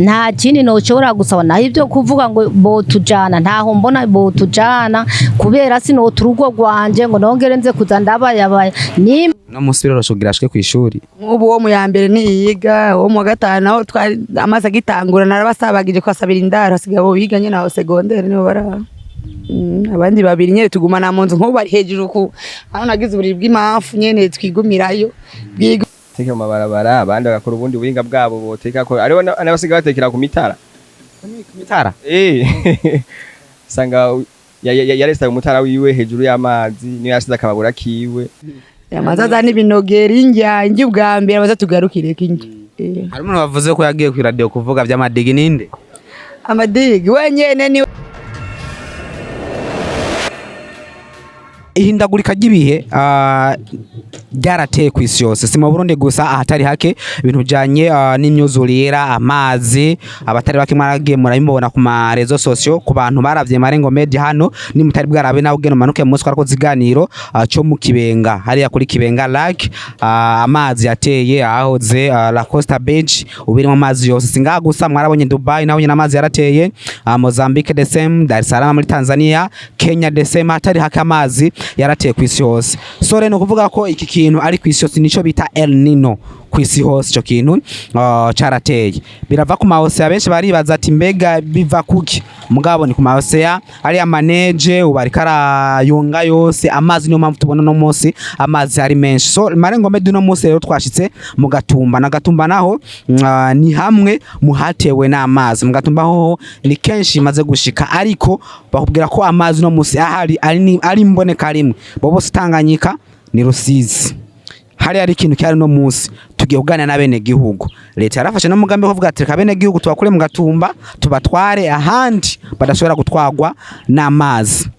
Nta kindi noshobora gusaba naho ibyo kuvuga ngo botujana, ntaho mbona botujana kubera sinota urugo rwanje ngo nongere nze kuza ndabayabaya ni No munsi biroroshe kugira ashike kw'ishuri. Nk'ubu uwo mu ya mbere ntiyiga, uwo mu wa gatanu naho twari amaze agitangura narabasabagije kubasabira indaro, hasigaye abo biga nyene aho segondere nibo bara. Abandi babiri nyene tugumana mu nzu, nk'ubu bari hejuru ku aho nagize uburiri bw'impamvu nyene twigumirayo bwiga. Teka mu mabarabara, abandi bagakora ubundi buhinga bwabo boteka ko hariho n'abasigaye batekera ku mitara. Mitara. Usanga yaresa umutara wiwe hejuru y'amazi, niyo yasize akababura kiwe. Amaze azana ibinogeri, indya indya ubwa mbere amaze tugarukireko indya. Hari umuntu bavuze ko yagiye ku radio kuvuga vy'amadigi, ninde? Amadigi wenyene ni Ihindagurika ry'ibihe ryarateye kw'isi yose, si mu Burundi gusa, ahatari hake ibintu bijanye n'imyuzurira amazi, abatari bake mwaragiye murabibona ku ma réseaux sociaux. Ku bantu baravye Marengo Media hano, ni mutari bwarabe nawe ugenda umanuke mu munsi twarakoze ikiganiro co mu Kibenga, hariya kuri Kibenga Lake, amazi yateye ahahoze la Costa Beach, ubirimo amazi yose. Singaha gusa, mwarabonye Dubai naho nyene amazi yarateye, Mozambique the same, Dar es Salaam muri Tanzania, Kenya the same, hatari hake amazi yarateye kw'isi hose. So rero ni ukuvuga ko iki kintu ari kw'isi yose, nico bita El Nino kw'isi hose. Ico kintu carateye, birava ku ma océan. Benshi baribaza ati mbega biva kuki? Mugabo ni ku ma océan, ari amaneje ubu ariko arayunga yose amazi, niyo mpamvu tubona no munsi amazi ari menshi. So Marengo Media no munsi rero twashitse mu Gatumba, na Gatumba naho ni hamwe mu hatewe n'amazi. Mu Gatumba hoho ni kenshi imaze gushika, ariko bakubwira ko amazi no munsi ahari ari mboneka rimwe bo bose Tanganyika ni Rusizi. Hari ikintu cyari no munsi tugiye kuganira n'abene gihugu. Leta yarafashe n'umugambi wo kuvuga ati reka bene gihugu tubakure mu Gatumba tubatware ahandi badashobora gutwarwa n'amazi.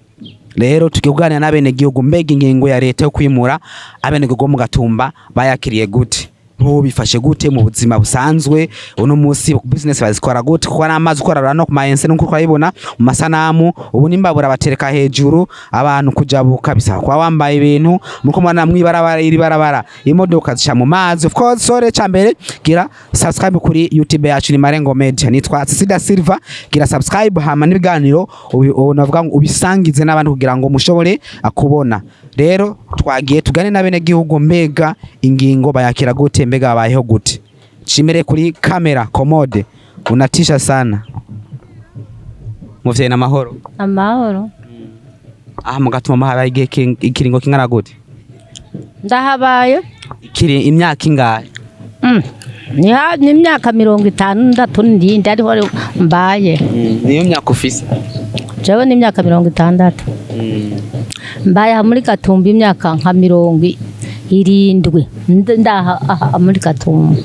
Rero tugiye kuganira n'abene gihugu, mbega ingingo ya leta yo kwimura abene gihugu bo mu Gatumba bayakiriye gute? Bo bifashe gute mu buzima busanzwe uno munsi? Business bazikora gute kuko n'amazi ukorara no ku mayense nuko twabibona mu masanamu? Ubu n'imbabura batereka hejuru, abantu kujabuka bisaba kuba wambaye ibintu muko mubona mwibarabara, iri barabara imodoka zica mu mazi, of course. Sore cambere gira subscribe kuri YouTube yacu, ni Marengo Media, nitwa Sida Silva. Gira subscribe hama n'ibiganiro navuga ngo ubisangize n'abandi kugira ngo mushobore kubona. Rero twagiye tugane n'abene gihugu, mbega ingingo bayakira gute? Mbega babayeho gute? Nshimire kuri kamera Komode, unatisha sana muvyeyi. N'amahoro? Amahoro. Aha mu Gatuma habaye igihe ikiringo kingana gute? Ndahabaye. Ikiri imyaka ingahe? Ni imyaka 63 ndindi ariho mbaye. Niyo myaka ufise? Jewe ni imyaka 60 mbaye aha muri Gatumba, imyaka nka 70 ndaha aha muri Gatumba.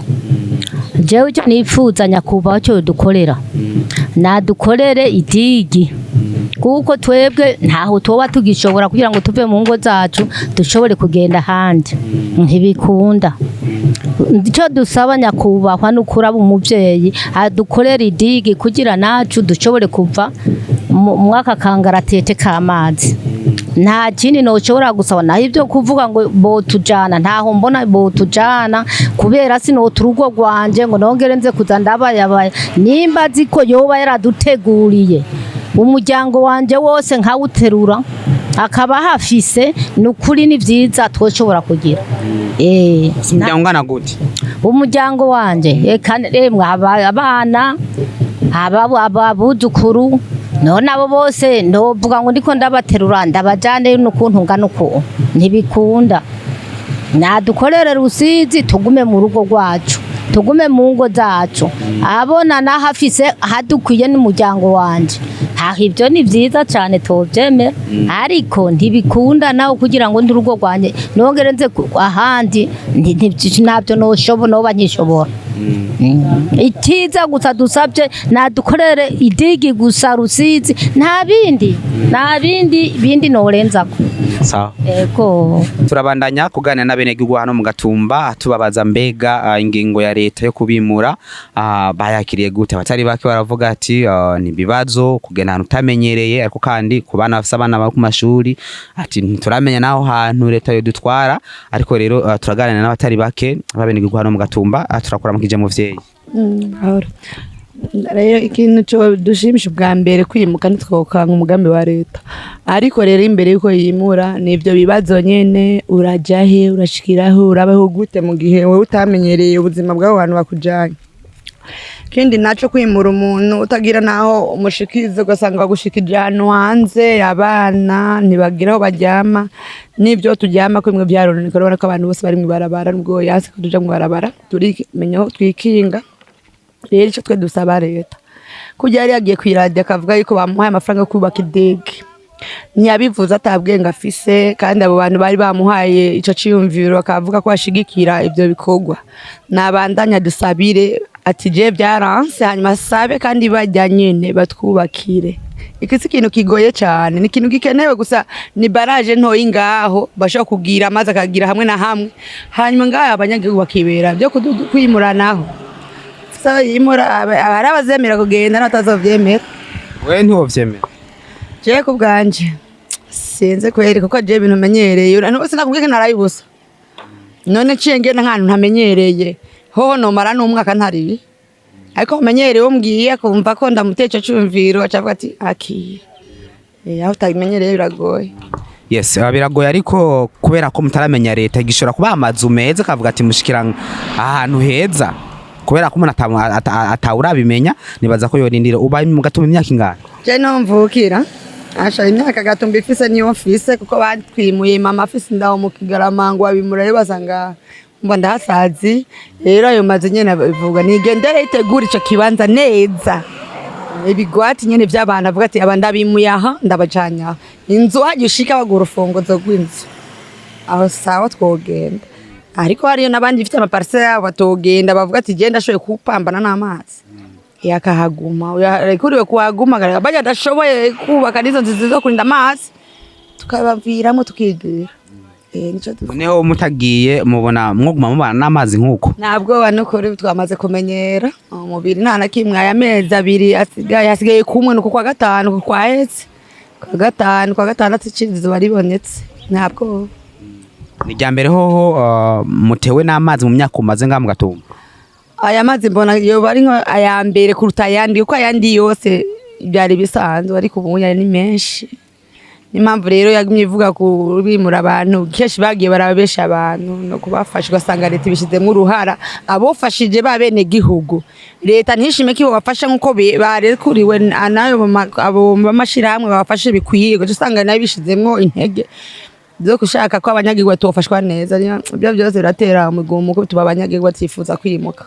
Jewe icyo nifuza, nyakubahwa cyo dukorera, nadukorere idigi, kuko twebwe ntaho tuba tugishobora kugira ngo tuve mu ngo zacu dushobore kugenda ahandi, ntibikunda. Icyo dusaba nyakubahwa ni ukuraba umubyeyi adukorera idigi kugira nacu dushobore kuva mw'aka kangaratete k'amazi. Nta kindi noshobora gusaba naho ibyo kuvuga ngo botujana, ntaho mbona botujana kubera sinota urugo rwanje ngo nongere nze kuza ndabayabaya. Nimba azi ko yoba yaraduteguriye umuryango wanje wose nkawuterura akaba hafise, ni ukuri ni vyiza twoshobora kugira. Umuryango ungana gute? Umuryango wanje, eka emwe abana, abuzukuru, none abo bose novuga ngo ndiko ndabaterura ndabajane n'ukuntu ngana uku, ntibikunda. Nadukorere Rusizi tugume mu rugo rwacu, tugume mu ngo zacu, abona nahafise hadukwiye n'umuryango wanje aho, ibyo ni byiza cyane tubyemera, ariko ntibikunda nawe kugira ngo ndi urugo rwanjye nongere nze ahandi ntabyo noshobora noba nkishobora. Icyiza gusa dusabye, nadukorere idigi gusa Rusizi, nta bindi, nta bindi bindi norenzako. Sawa. Ego. Turabandanya kuganira n'abenegihugu hano mu Gatumba, tubabaza mbega ingingo ya leta yo kubimura bayakiriye gute? Abatari bake baravuga ati ni ibibazo kugenda ahantu utamenyereye, ariko kandi ku bana bafise abana bari ku mashuri, ati ntituramenya n'aho hantu leta yodutwara. Ariko rero turaganira n'abatari bake b'abenegihugu hano mu Gatumba. Turakuramukije muvyeyi. Mahoro. Rero ikintu cyo dushimisha ubwa mbere, kwimuka ntitwokanga umugambi wa leta, ariko rero imbere yuko yimura nivyo bibazo nyene: uraja he, urashikiraho, urabaho gute mu gihe wowe utamenyereye ubuzima bw'abo bantu bakujanye? Ikindi naco, kwimura umuntu utagira naho umushikiza, ugasanga bagushikije ahantu hanze, abana ntibagira aho baryama, n'ibyo turyama ko bimwe byarononeka. Urabona ko abantu bose bari mw'ibarabara, nubwo yanse ko tuja mw'ibarabara, turimenya aho twikinga. Rero icyo twe dusaba leta, kujya yari yagiye kw'iradiyo akavuga yuko bamuhaye amafaranga yo kubaka i digue, ntiyabivuze atabwenge afise. Kandi abo bantu bari bamuhaye ico ciyumviro bakavuga ko bashigikira ivyo bikorwa, nabandanya dusabire ati je byaranse, hanyuma asabe kandi bajya nyene batwubakire. Iki si ikintu kigoye cyane, ni ikintu gikenewe gusa, ni baraje ntoyi ngaho bashobora kugira amazi akagira hamwe na hamwe, hanyuma ngaho abanyagihugu bakibera byo kwimuranaho. So yimura hari abazemera kugenda n'abatazovyemera. We ntiwovyemera? Jewe ku bwanje sinzi kweri, kuko jewe ibintu menyereye sinakubwiye ko naraye ubusa. None nciye ngenda nk'ahantu ntamenyereye hoho nomara n'umwaka ntaribi, ariko menyereye umbwiye akumva ko ndamuteye ico ciyumviro, aca avuga ati akiye. Aho utabimenyereye biragoye. Yes, biragoye, ariko kubera ko mutaramenya, leta gishobora kubaha amazu meza, akavuga ati mushikira ahantu heza. Kubera ko umuntu atawurabimenya, nibaza ko yorindira. Ubaye mu Gatumba imyaka ingana? Je no mvukira asha imyaka Gatumba ifise niyo mfise, kuko batwimuye mama afise indaho mu Kigarama, ngo babimura rero basanga mba ndahasazi. Rero ayo mazu nyene bivuga nigendere itegura ico kibanza neza, ibigwati nyene vy'abantu, avuga ati aba ndabimuye aha, ndabajanye aha, inzu hajya ushika bagura urufunguzo rw'inzu, aho sawa twogenda. Ariko hariyo n'abandi bifite ama parcelles yabo batogenda, bavuga ati genda ashoboye kupambana n'amazi yakahaguma, yarekuriwe kuhaguma, bajya adashoboye kubaka n'izo nzu zo kurinda amazi, tukabaviramo tukigira. Nico Noneho mutagiye, mubona mwoguma mubana n'amazi nk'uko? Ntabwo nukuri twamaze kumenyera umubiri, nta na kimwe. Aya mezi 2 asigaye, hasigaye kumwe, nuko kwa gatanu kwahetse, kwa gatanu, kwa gatandatu izuba ribonetse, ntabwo. Ni irya mbere hoho mutewe n'amazi mu myaka umaze ngaha mu Gatumba? Aya mazi mbona yoba ari nka aya mbere kuruta ayandi, kuko ayandi yose byari bisanzwe, ariko ubu ni menshi. Nimpamvu rero yagumye ivuga kubimura abantu, kenshi bagiye barabesha abantu no kubafasha, ugasanga leta ibishizemo uruhara, abofashije ba bene gihugu leta ntishime ko bafasha nkuko barekuriwe nayo abo bamashirahamwe babafashe bikwiye, ugaca usanga nayo bishizemwo intege zo gushaka ko abanyagihugu batofashwa neza. Ibyo byose biratera umugumuko, bituma abanyagihugu batifuza kwimuka.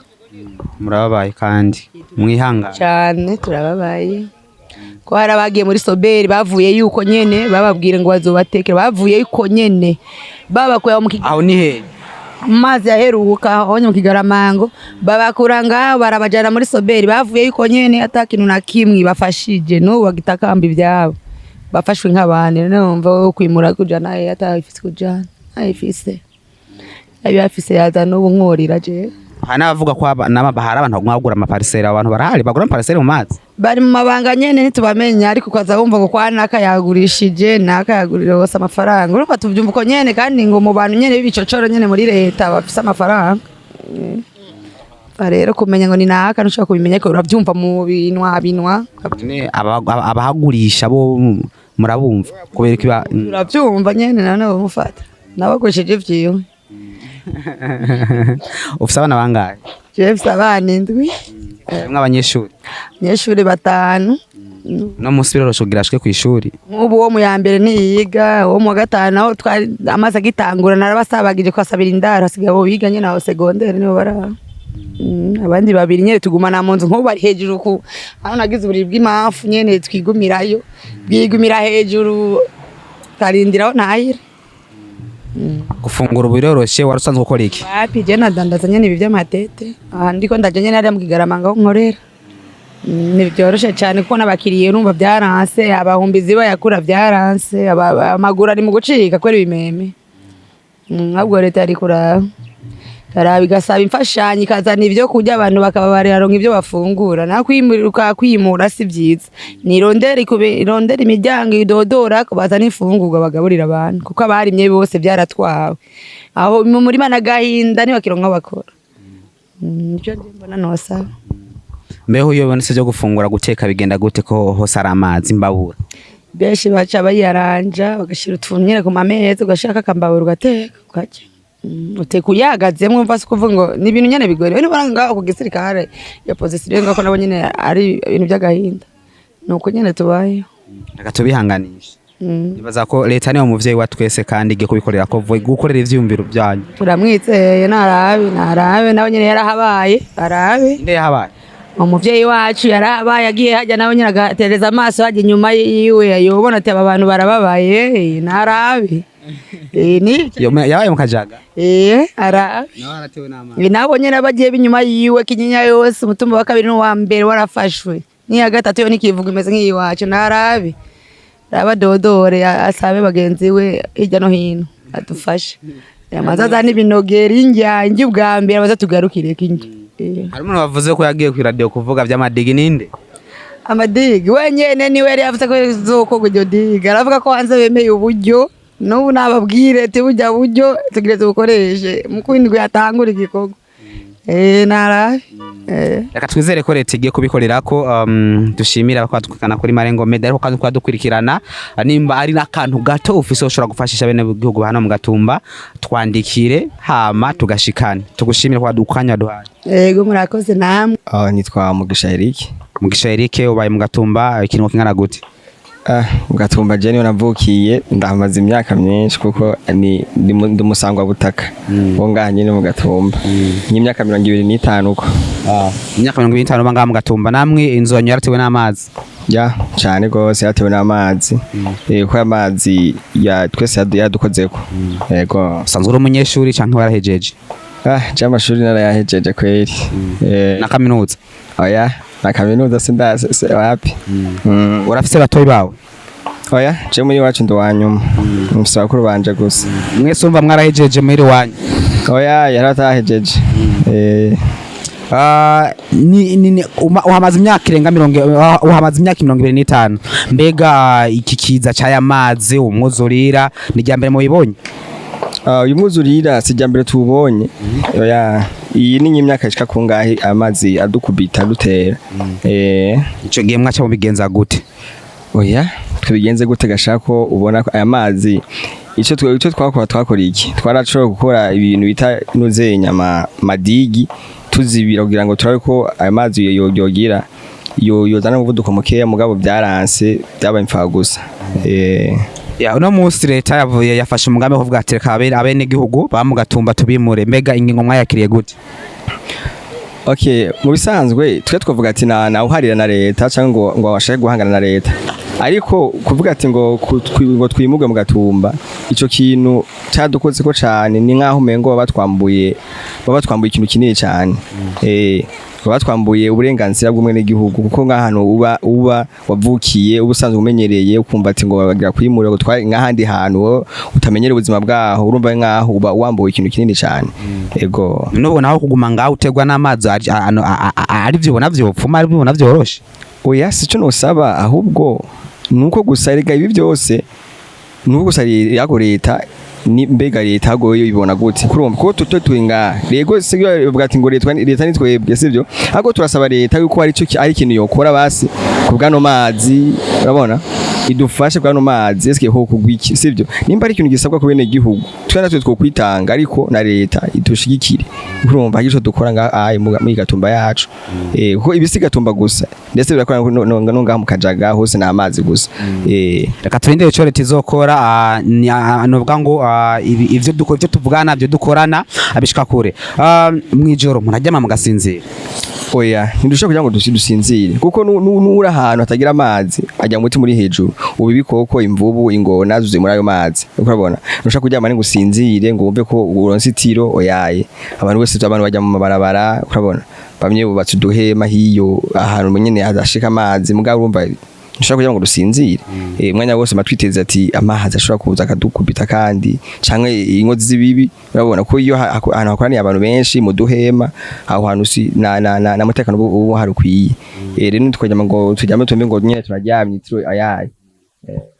Murababaye kandi mwihangane. Cyane, turababaye ko hari abagiye muri soberi bavuye yuko nyene bababwira ngo bazobatekera, bavuye yuko nyene babakuye mu Aho ni hehe? Amazi yaheruka aho mu Kigaramango, babakura ngaho barabajana muri soberi, bavuye yuko nyene ata kintu na kimwe bafashije, n'ubu bagitakamba ivyabo bafashwe nk'abantu. None wumva wo kwimura kujana he atayifise? Kujana ayifise, ayo afise yaza n'ubu nkorera jewe. Hari n'abavuga ko hari abantu baguma bagura ama parcelles. Abantu barahari bagura ama parcelles mu mazi? Bari mu mabanga nyene ntitubamenya, ariko ukaza wumva ngo kwa naka yagurishije, naka yagurira hose amafaranga, urumva tuvyumva uko nyene. Kandi ngo mu bantu nyene b'ibicocoro nyene muri leta bafise amafaranga. Rero kumenya ngo ni naka ntushobora kubimenya, ariko uravyumva mu binwa binwa. None abahagurisha bo murabumva kubera ko iba Uravyumva nyene, none bamufata nabagurishije ivyiwe. Ufise abana bangahe? Jewe mfise abana 7. Harimwo abanyeshuri? Abanyeshuri 5. No munsi biroroshe kugira ashike kw'ishuri? Nk'ubu uwo mu ya mbere ntiyiga, uwo mu wa gatanu naho twari amazi agitangura narabasabagije kubasabira indaro, hasigaye abo biga nyene aho secondaire nibo bari aho. Abandi babiri nyene tugumana mu nzu, nk'ubu bari hejuru ku aho nagize uburiri bw'impamvu nyene twigumirayo, bwigumira hejuru karindiraho ntahira. Gufungura ubu biroroshe? Wari usanzwe ukora iki? Wapi, je nadandaza nyene ibi vy'amatete, aha ndiko ndaja nyene hariya mu Kigarama ngaho nkorera. Ntibyoroshe cane kuko n'abakiriye urumva vyaranse, abahumbizi bayakura vyaranse, amaguru ari mu gucika kubera ibimeme. Ahubwo leta yari kuraba karaba igasaba imfashanyo, ikazana ibyo kurya, abantu bakaba bararonka ibyo bafungura. Naho kwimuka kwimura si vyiza, nirondere irondere imiryango idodora bazana imfungurwa bagaburira abantu, kuko abarimye bose vyaratwawe aho mu murima n'agahinda ntibakironka aho bakora. Nico nje mbona nosaba. Mbeho iyo ubonetse byo gufungura, guteka bigenda gute ko hose ari amazi, imbabura? Benshi baca bayaranja, bagashyira utuntu nyine ku mameza, ugashaka akambabura ugateka ukarya. Uteka uyagazemwo, mva si kuvuga ngo ni ibintu nyene bigoye. Niba ngaho ku gisirikare ya position ngaho nabo nyene ari ibintu by'agahinda, nuko nyene tubayeho. Reka tubihanganishe. Nibaza ko leta niyo muvyeyi wa twese kandi igiye kubikorera ko vuba, gukorera ivyiyumviro byanyu. Turamwizeye, narabe narabe nawe nyene yarahabaye, arabe. Inde yahabaye? Umuvyeyi wacu yarahabaye, agiye hajya nawe nyene agatereza amaso hajya inyuma yiwe, yobona ati aba bantu barababaye, narabe. Ni Yabaye mu Kajaga? Eh, arabe. Nawe aratewe n'amazi. Nabo nyene bagiye binyuma yiwe, Kinyinya yose, umutumba wa kabiri n'uwa mbere warafashwe, n'iya gatatu yo nikivuga imeze nk'iyiwacu. Narabe raba dodore, asabe bagenzi we hirya no hino adufashe, amaze azana ibinogeri, injyange ubwa mbere amaze tugarukire kinjya. Hari umuntu wavuze ko yagiye ku radio kuvuga vy'amadigi, ninde? Amadigi wenyene niwe yari yavuze ko izokorwa iryo diga, aravuga ko hanze bemeye uburyo. N'ubu nababwire ati burya buryo tugire tubukoreshe mu kwindwi yatangura igikorwa. Narabe. Reka twizere ko leta igiye kubikorera ko dushimira abakwadukana kuri Marengo Media, ariko kandi kwadukurikirana, nimba ari n'akantu gato ufise ushobora gufashisha bene gihugu hano mu Gatumba, twandikire hama tugashikane. Tugushimire kwa dukanya duhaye. Yego, murakoze namwe. Ah, nitwa Mugisha Eric. Mugisha Eric, ubaye mu Gatumba ikintu kingana gute? Ah, mu Gatumba je niho navukiye, ndahamaze imyaka myinshi kuko ni ndi umusangwa butaka. Wo ngaha nyene mu Gatumba. Nk'imyaka 25 uko. Imyaka 25 uba ngaha mu Gatumba, namwe inzu yanyu yaratewe n'amazi? Ya, cane gose yatewe n'amazi. Ko amazi ya twese yadukozeko. Yego. Usanzwe uri umunyeshuri canke warahejeje? Ah, je amashuri narayahejeje kweri. Na kaminuza? Oya, na kaminuza sindase wapi. Urafise batoyi bawe? Oya, je muri wacu ndi uwanyuma. Mfise bakuru banje gusa. Mwese umva mwarahejeje muhira iwanyu? Oya, yaratahejeje. Ah, ni uhamaze imyaka irenga mirongo, uhamaze imyaka 25. Mbega iki kiza c'aya mazi, umwuzurira, ni irya mbere mubibonye? Ah, uyu mwuzurira si irya mbere tuwubonye. Oya, iyi ni nk'imyaka ishika kungahe amazi adukubita adutera. Ico gihe mwaca mubigenza gute? Oya, tubigenze gute gashaka ko ubona ko aya mazi ico twakora, twakora iki? Twarashobora gukora ibintu bita nuzenya madigi, tuzibira kugira ngo turabe ko aya mazi yogira yozana umuvuduko mukeya, mugabo byaranse, byabaye imfaha gusa. Ya, uno munsi leta yavuye yafashe umugambi wo kuvuga ati reka abene gihugu ba mu Gatumba tubimure. Mbega ingingo mwayakiriye gute? Okay, mu bisanzwe twe twavuga ati na uharira na leta cyangwa ngo washake guhangana na leta. Ariko kuvuga ati ngo twimuge mu Gatumba, ico kintu cyadukoze ko cane, ni nkaho umengo baba batwambuye ikintu kinini cane. Baba batwambuye uburenganzira bw'umwe n'igihugu, kuko nk'ahantu uba wavukiye, uba usanzwe umenyereye, ukumva ati ngo bagira kwimura ngo twari nk'ahandi hantu wowe utamenyereye ubuzima bwaho, urumva nkaho uba wambuwe ikintu kinini cane. Ego. Nubwo naho kuguma ngaho utegwa n'amazi ari vyo ubona vyopfuma, ari vyo ubona vyoroshe? Oya, sico nosaba, ahubwo nuko gusa erega ibi byose nuko gusa yako leta ni mbega leta agoye ibona gute kurumva ko tutwe turi ngaha. Rego sibyo, bavuga ati ngo leta ni twebwe, sibyo, ahubwo turasaba leta yuko ari cyo ari ikintu yokora basi ku bwano mazi, urabona, idufashe bwano mazi eske ho kugwiki, sibyo? Nimba ari ikintu gisabwa ku bene gihugu, twe natwe twokwitanga, ariko na leta idushigikire, urumva ico dukora ngaha ayi muri Gatumba yacu. Kuko ibisi Gatumba gusa ndetse birakora no ngaha mu Kajaga hose ni amazi gusa. Reka turindire ico leta izokora. Novuga ngo ivyo dukora, ivyo tuvugana, ivyo dukorana abishika kure. Mwijoro muraryama mugasinzira? Oya, ntidushobora kugira ngo dusinzire, kuko nuri ahantu hatagira amazi ajya muti muri hejuru, ubu ibikoko, imvubu, ingona zuzuye muri ayo mazi. Uko urabona, ntushobora kuryama ngo usinzire ngo wumve ko uronse itiro, oyaye. Abantu bose, abantu bajya mu mabarabara, urabona bamwe bubatse uduhema hiyo ahantu nyene hadashika amazi, mugabo urumva ntushobora kugira ngo dusinzire. Umwanya wose matwiteze ati amazi ashobora kuza akadukubita kandi canke inkozi z'ibibi, urabona ko iyo ahantu hakoraniye abantu benshi mu duhema, aho hantu si na mutekano uba uhari ukwiye. Rero ntitwajya ngo turyame tumbe ngo nyene turaryamye tiro, ayaye.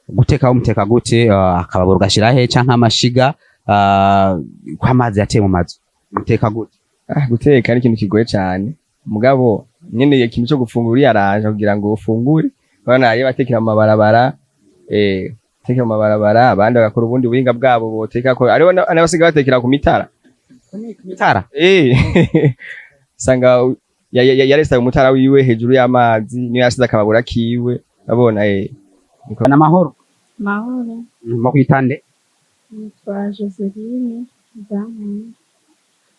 Guteka muteka gute? Akababuro gashira he canke amashiga, ko amazi yateye mu mazu, muteka gute? Ah, guteka ni ikintu kigoye cane, mugabo Nyene ikintu cyo gufungura uriyaranja kugira ngo ufungure. Urabona hariyo abatekera mu mabarabara, batekera mu mabarabara, abandi bagakora ubundi buhinga bwabo boteka ko hariho n'abasigaye batekera ku mitara. Mitara. Sanga yaresa umutara wiwe hejuru y'amazi, niyo yasize akababura kiwe, urabona. N'amahoro. Mahoro. Bakwitande? Nitwa Joseline Zankunda.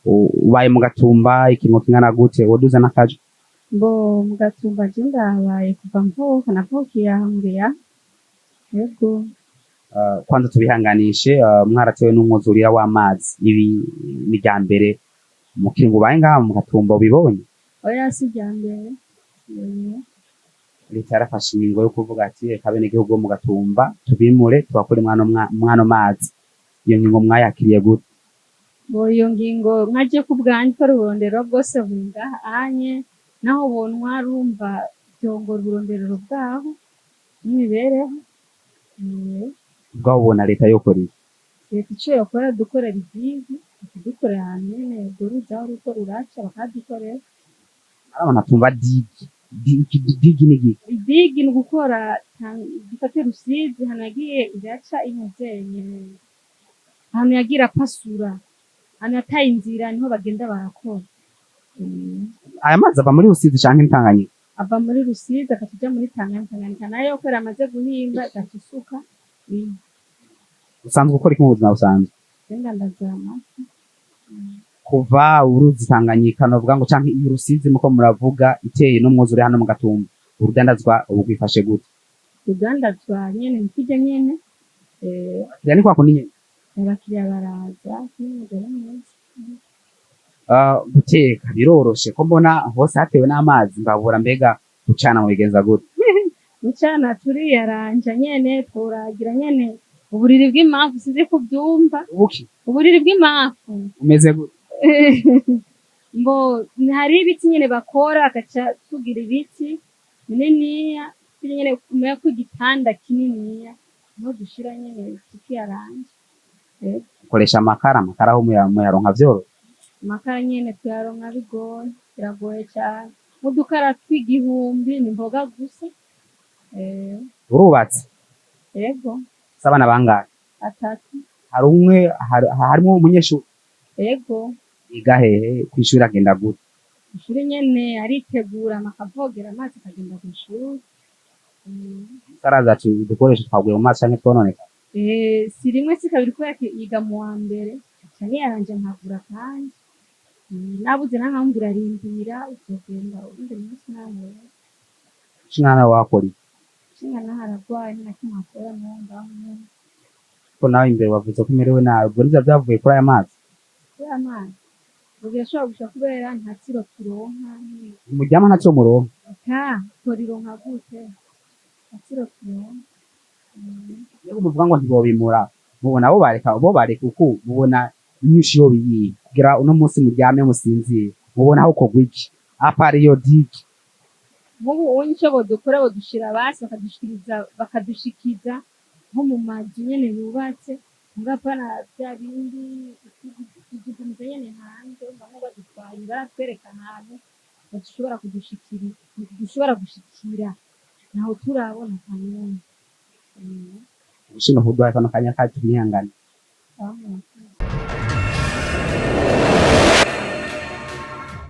Ubaye mu Gatumba ikintu kingana gute? Woduza n'akaje? Mbo mu Gatumba je ndahabaye kuva mvuka, navukiye aha Ngwiya. Yego. Kwanza tubihanganishe, mwaratewe n'umwuzurira w'amazi. Ibi ni rya mbere mu kiringo ubaye ngaha mu Gatumba ubibonye? Oya, si irya mbere. Leta yarafashe ingingo yo kuvuga ati reka abenegihugu bo mu Gatumba tubimure tubakure mwano mazi. Iyo ngingo mwayakiriye gute? Bo iyo ngingo nkaje ku bwanjye ko uburondero bwose buri ngaha anye naho bontwara urumva byongora uburonderero bwaho n'imibereho. Ubwaho ubona leta yokora iki? Leta ico yokora dukorera ivyigwa, ikadukorera ahantu nyene urwo ruzi aho ruriko ruraca bakahadukorera. Urabona tumva digue. Digue ni giki? Digue ni ugukora dufate Rusizi ahantu yagiye iraca imuzenye, ahantu yagiye irapasura, ahantu yataye inzira niho bagenda barakora. Aya mazi ava muri Rusizi canke Tanganyika? Ava muri Rusizi agaca aja muri Tanganyika. Tanganyika nayo kubera amaze guhimba igaca isuka. Usanzwe ukora iki mu buzima busanzwe? Genda ndazama. Kuva uruzi Tanganyika novuga ngo canke iyo Rusizi muko muravuga iteye n'umwuzure hano mu Gatumba, urudandazwa ubu rwifashe gute? Urudandazwa nyene ni kurya nyene. Abakiriya ni kwa kundi nyene? Abakiriya baraza n'umugore mwiza. Guteka biroroshe ko mbona hose hatewe n'amazi, mbabura mbega gucana mubigenza gute? Gucana turiyaranja nyene, turagira nyene uburiri bw'imafu, sinzi kuvyumva. Ubuki? Uburiri bw'imafu. Umeze gute? Mbo hari ibiti nyene bakora agaca tugira ibiti bininiya nyene kumera ko igitanda kininiya niho dushira nyene tukiyaranja. Ukoresha amakara? Amakara aho muyaronka vyoroshe? Amakara nyene tuyaronka bigoye, biragoye cane, nk'udukara tw'igihumbi ni imboga gusa. Urubatse? Yego. Ufise abana bangahe? 3. Hari umwe harimwo umunyeshuri? Yego. Yiga hehe? Kw'ishuri agenda gute? Kw'ishuri nyene aritegura akavogera amazi akagenda kw'ishuri. Saraza ati udukoresho twaguye mu mazi canke twononekaye? Si rimwe si kabiri kubera ko yiga mu wa mbere, nca niyaranje nkagura kandi. Nabuze nankambwira rindira uzogenda uwundi munsi nahera. Umwana wakora iki? Nshinga naho aragwaye nta kimwe akora n'uwo ngaho nyene. Ko nawe imbere wavuze ko umerewe nabi, ubwo nivyo vyavuye kuri aya mazi? Kuri aya mazi? Ubu birashobora gushika kubera nta tiro turonka. Muryama nta tiro muronka? Eka, tworironka gute? Nta tiro turonka. Iyo muvuga ngo ntibobimura, mubona bo bareka bo bareka uku, mubona inyishu yoba iyihe kugira uno munsi muryame musinzire? Mubona aho kogwa iki à part iyo digue? Nk'ubu unye ico bodukora bodushira basi bakadushikiza nko mu mazu nyene yubatse, muga apana vya bindi tugumiza nyene hanze. Bamwe badutwaye baratwereka ahantu badushobora kudushikira, dushobora gushikira ntaho turabona kanuni. Ubushino hudwaye kano kanya kacu twihangane.